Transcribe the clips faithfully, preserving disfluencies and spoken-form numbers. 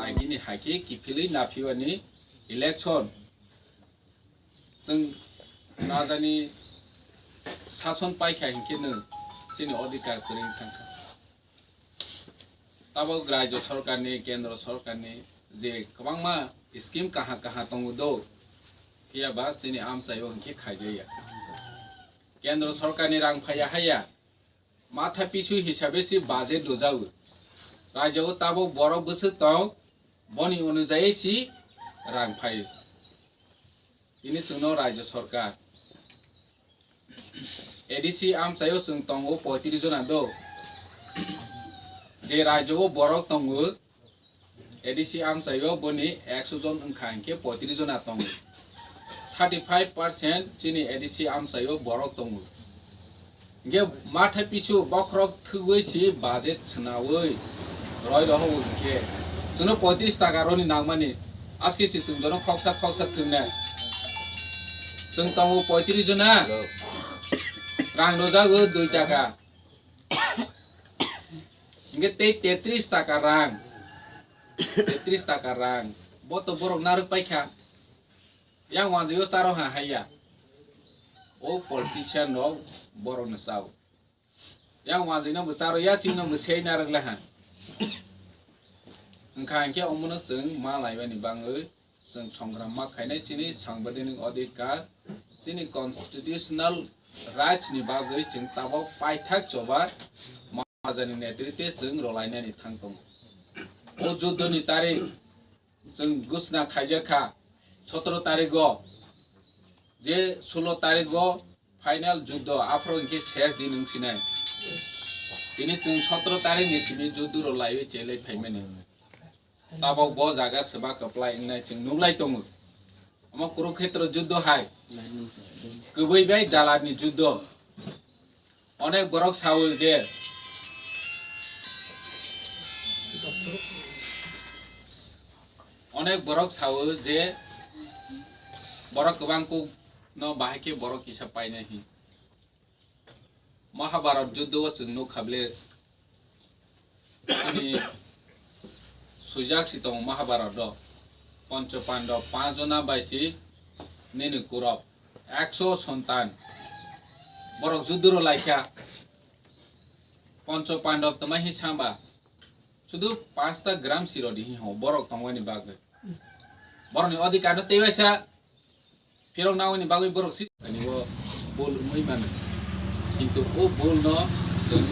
Agini haikhe kiphilwi naphiwani election chwng rajani sason paikha hinkhe no chini odhikar kwrwi thangkha. Tabok rajyo sorkarni, kendro sorkarni je kwbangma scheme kaha kaha tongo do, phiya ba chini amchaio hinkhe khaijaya. Kendro sorkarni rang phaiya haiya, matha pisu hisabe si budget rwjago. Rajyo tabok borok bwswk tong, boni onujai si rang phaio. Tini chwngno rajyo sorkar, A D C amchaio chwng tongo poitris jona do. Je rajyo o borok tongo, A D C amchaio boni ekso jon wngkha hinkhe poitris jona tongo. Thirty five percent chini A D C amchaio borok tongo. Hinkhe matha pisu bokhorok thwgwi si budget swnawi roi rohor hinkhe chwngno poitris taka roni nangmani, aske si chwng jono khoksa khoksa thwngnai. Chwng tongo poitris jona, rang rwjago dui taka. Hinkhe tei tetris taka rang, tetris taka rang, bo to borok narwk paikha. Yang wanjwio charo ha haiya. O politician rok borokno chao. Yang wanjwino bo charo ya, chino bo sei narwk le ha. Wngkha hinkhe omono chwng ma laibani bangwi chwng songram ma khainai chini sangbidhanik odhikar, chini constitutional rights ni bagwi chwng tabok paithak choba Rajani netritwe chwng rwlainani thang tongo. O juddoni tarik chwng gusna khaijak kha, sotoro tarigo, je sulo tarigo final juddo, aphuru hinkhe ses din wng sinai. Tini chwng sotoro tarikni simi juddo rwlaiwi chelai phaimani. Tabok bo jaga swba kwplai wngnai chwng nuklai tongo. Omo Kurukhetro juddo hai kwbwi bai dalarni juddo. Onek borok sao je, onek borok sao je borok kwbang kuk no bahai khe borok kisa painai hin. Mahabharat juddo o chwng nuk kha ble, chini swijak si tongo Mahabharat o, Pancho Pandab panch jona bai si nini Kurab. Ekso sontan. Borok juduro laikha. Pancho Pandab tama hi samba. Sudu panchta gram sirodi hi ho borok tongmani bagwi. Borokni odhikar no teiwaisa phirok nangmani bagwi borok si ani o bol wngwi mano. Kintu o bol no chwng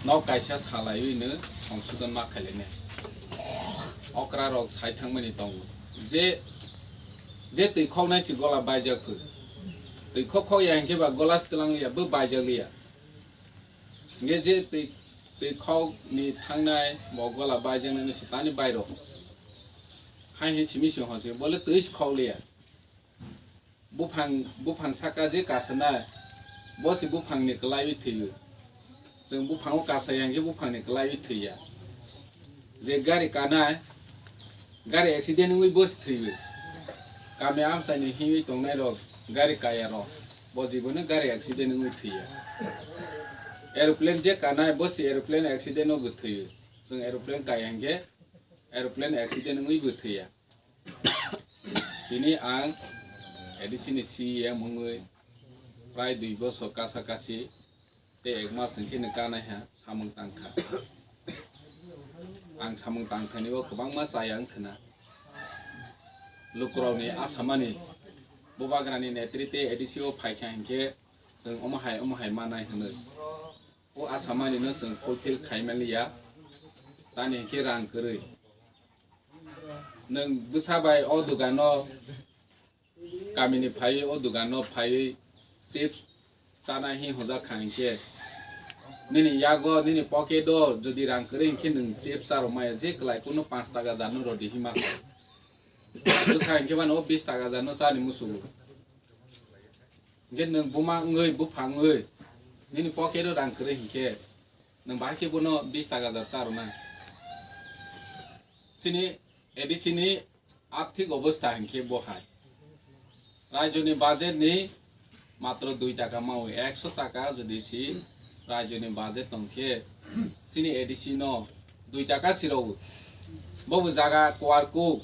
nok kaisa salaiwi no songsodon ma khailainai. Okra rok sai thangmani tongo. Je, je twi khoknai si gola baijak phu. Twi khok khok ya hinkhe ba gola se twlang liya, bo baijak liya. Hinkhe je twi, twi khok ni thangnai bo gola baijaknai no se tani bairok. Hai hin simi se hose, bole twi se khok liya. Buphang, buphang saka je kasanai, bo se buphangni kwlaiwi thwiwi. Chwng buphango kasai ya hinkhe buphangni kwlaiwi thwiya. Je gari kanai, gari accident wngwi bo se thwiwi. Kami amchaini himwi tongnai rok, gari kaya rok, bo jibono gari accident wngwi thwiya. Aeroplane je kanai, bo se aeroplane accident o bo thwiwi. Chwng aeroplane kaya hinkhe aeroplane accident wngwi bo thwiya. Tini ang A D C ni C E M wngwi prai dui bosor kasa kasi tei ek mas hwnkhe no kanaiha samung tangkha. Ang samung tangthani o kwbangma chaya wngkhwna. Lukurokni asamani bubagrani netritwe A D C o phaikha hinkhe chwng omo hai omo hai manai hwnwi. O asamani no chwng fulfill khaimaliya. Tani hinkhe rang kwrwi. Nwng bwsa bai o dogano kamini phaiwi o dogano phaiwi chips chana hi hwnjak kha hinkhe nini yago nini pocket o jodi rang kwrwi hinkhe nwng chips charwk maya je kwlai kunu panch taka jano rwdi hima sa. Bwsa hinkhe mano o bis taka jano chani musugo. Hinkhe nwng buma wngwi buphang wngwi nini pocket o rang kwrwi hinkhe nwng bahai khe bono bis taka jat charwna. Chini A D C ni arthik obostha hinkhe bo hai. Rajyoni budget ni Matro dui taka mao, ekso taka jodi si rajyoni budget tongkhe, chini A D C no dui taka si rwo. Bobo jaga kuarkuk.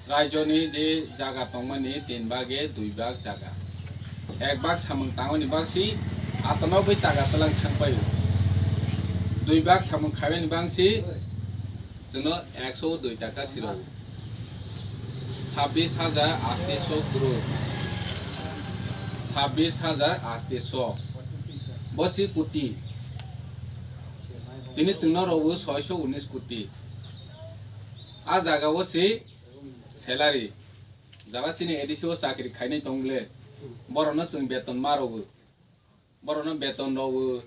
Rajyoni je jaga tongmani tin bage dui bag jaga. Ek bag samung tangmani bag si atanoboi taka twlang thangpaio. Dui bag samung khaimani bag si chwngno ekso dui taka si rwo. Sabbish hajar astiso kwrwi. Sabbish hajar astiso. Bo si kuti. Tini chwngno rwo soiso unis kuti. A jaga o si salary. Jara chini A D C o chakri khainai tong le. Borokno chwng beton ma rwo. Borokno beton rwo.